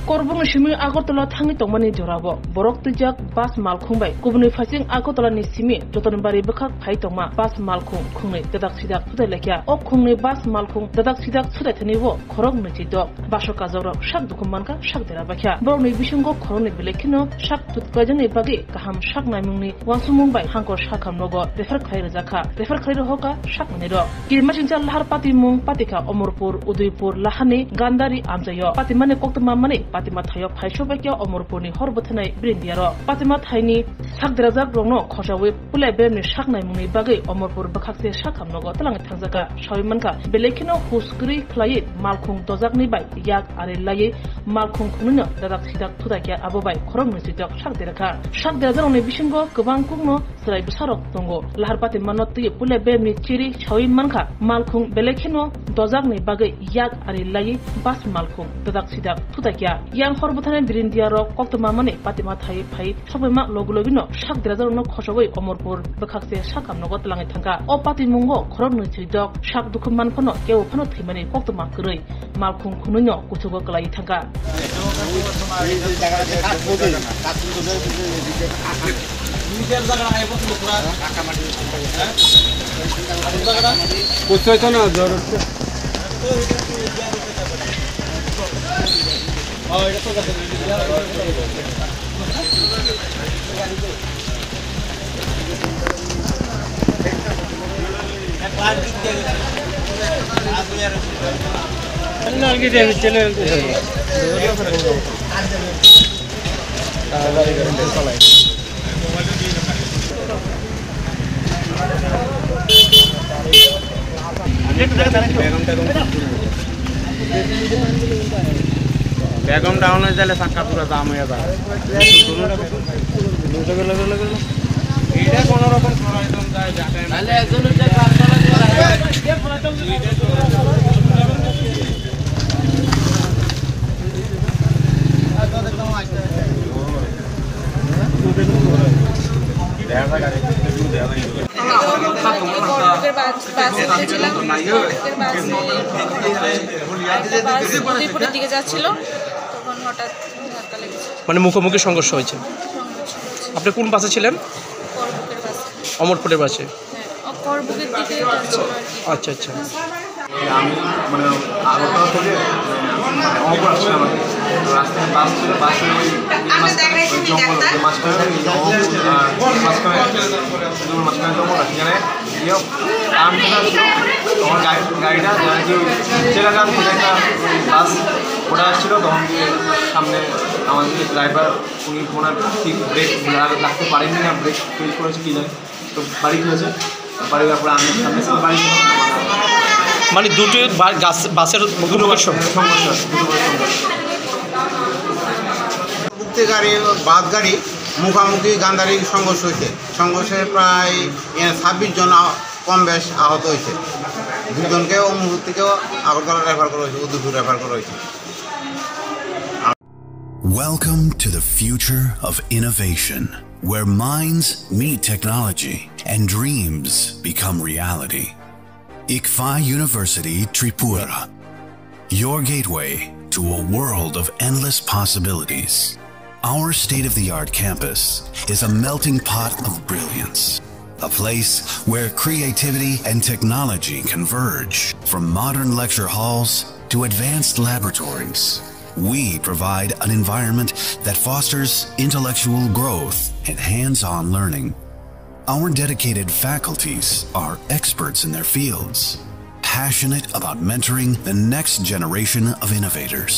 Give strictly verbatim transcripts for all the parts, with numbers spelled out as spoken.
Korbokni simi Agartala thangwi tongmani jorao borok twijak bus malkhung bai kubunwi phaising Agartalani simi Jotonbari bwkhak phai tongma bus malkhung khungnwi dadak sidak thutai laikha. O khungnwi bus malkhung dadak sidak thutai thani o khorok nwichi dok. Baso kajakrok sak dukhu mankha, sak dera baikha. Borokni bisingo khoroknwi belai kheno sak tut kaijaknai bagwi kaham sak naimungni uansukmung bai hangkor sakham nogo refer khlai rwjakha. Refer khlai rwhokha sak manwirok. Kirima singcha lahar patimung patikha Omorpur, Udaipur, Lahani, Gandari amchaio. Patimani koktwma manwi patima thaio phai sobaikha Omorpurni hor bwthanai Brindiarok. Patima thaini sak derajak rokno khosawi Pulai beremni sak naimungni bagwi Omorpur bwkhakse sakham nogo twlangwi thangjakha. Sawi mankha, belai kheno hus kwrwi khlaiwi malkhung dojakni bai yak ari laiwi malkhung khungnwino dadak sidak thudaikya, abo bai khorok nwichijak sak derakha. Sak derajakni bisingo kwbang kukno chwrai bwsarok tongo. Lahar patimano twi pulai beremni chiri sawi mankha, malkhung belai kheno dojakni bagwi yak ari laiwi bus malkhung dadak sidak thudaikya. Yang hor bwthani Brindiarok koktwma mani patima thai phai Sokbaima logi logino sak derajarokno khosogwi Omorpur bwkhakse sakham nogo twlangwi thangkha. O patimungo khorok nwichwi dok sak dukhu man phano kebo phano thwimani koktwma kwrwi malkhung khunwino kuchugo kwlaiwi thangkha. বেগম down হয়ে গেলে চাক্কা পুরো জাম হয়ে যায়। এটা কোনো রকম সরাইতাম যায়, যাতায়াত। দেখা যায় গাড়ি। এই তো আমি কর্ণফুটের বাস, বাসে উঠেছিলাম। কর্ণফুটের বাসে একটা বাস উদয়পুরের দিকে যাচ্ছিল, তখন হঠাৎ ধাক্কা লেগেছে। মানে মুখোমুখি সংঘর্ষ হয়েছে। সংঘর্ষ হয়েছে। আপনি কোন বাসে ছিলেন? কর্ণফুটের বাসে। অমরপুরের বাসে? হ্যাঁ, ও কর্ণফুটের দিকে যাচ্ছিল আর কি। আচ্ছা, আচ্ছা। আমি মানে আগরতলা থেকে মানে অমরপুর আসছিলাম আর কি। তো রাস্তায় বাস ছিল, বাসে ওই মাঝখানে ওই জঙ্গল, ওই মাঝখানে ওই অমরপুর, আহ, মাঝখানে, সুন্দরবন মাঝখানে জঙ্গল আছে, সেখানে গিয়ে টার্ন নিতে আসছিল। তখন গাড়ি, গাড়িটা যারা কি ওই চেলাগাম থেকে একটা ওই বাস ওটা আসছিল, তখন গিয়ে সামনে আমাদের ড্রাইভার উনি ওনার ঠিক ব্রেক লাগতে পারেনি না ব্রেক ফেল করেছে কি জানি। তো বাড়ি কি হয়েছে? বাড়ি ব্যাপারে আমি সামনে সামনে বাড়ি ছিল। মানে দুটো বা-, গাছ, বাসের দুটো মুখোমুখি বাসের সম- সংঘর্ষ আছে, দুটো বাসের সংঘর্ষ। মুক্তি গাড়ি, বাস গাড়ি মুখামুখি গান্ধারী সংঘর্ষ হয়েছে। সংঘর্ষে প্রায়, এ, ছাব্বিশ জন আহ-, কম বেশ আহত হয়েছে। দুজনকে ওই মুহূর্তে আগরতলা রেফার করা হয়েছে, উদয়পুর রেফার করা হয়েছে। Welcome to the future of innovation, where minds meet technology and dreams become reality. ICFAI University Tripura, your gateway to a world of endless possibilities. Our state-of-the-art campus is a melting pot of brilliance, a place where creativity and technology converge. From modern lecture halls to advanced laboratories, we provide an environment that fosters intellectual growth and hands-on learning. Our dedicated faculties are experts in their fields, passionate about mentoring the next generation of innovators.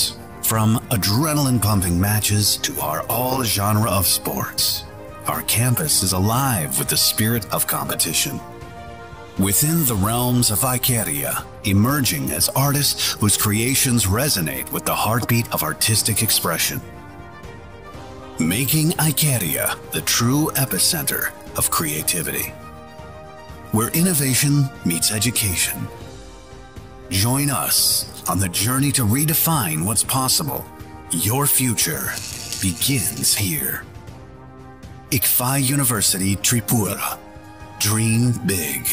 From adrenaline-pumping matches to our all-genre of sports, our campus is alive with the spirit of competition. Within the realms of Icaria, emerging as artists whose creations resonate with the heartbeat of artistic expression. Making Icaria the true epicenter of creativity, where innovation meets education. Join us on the journey to redefine what's possible. Your future begins here. ICFAI University Tripura. Dream big.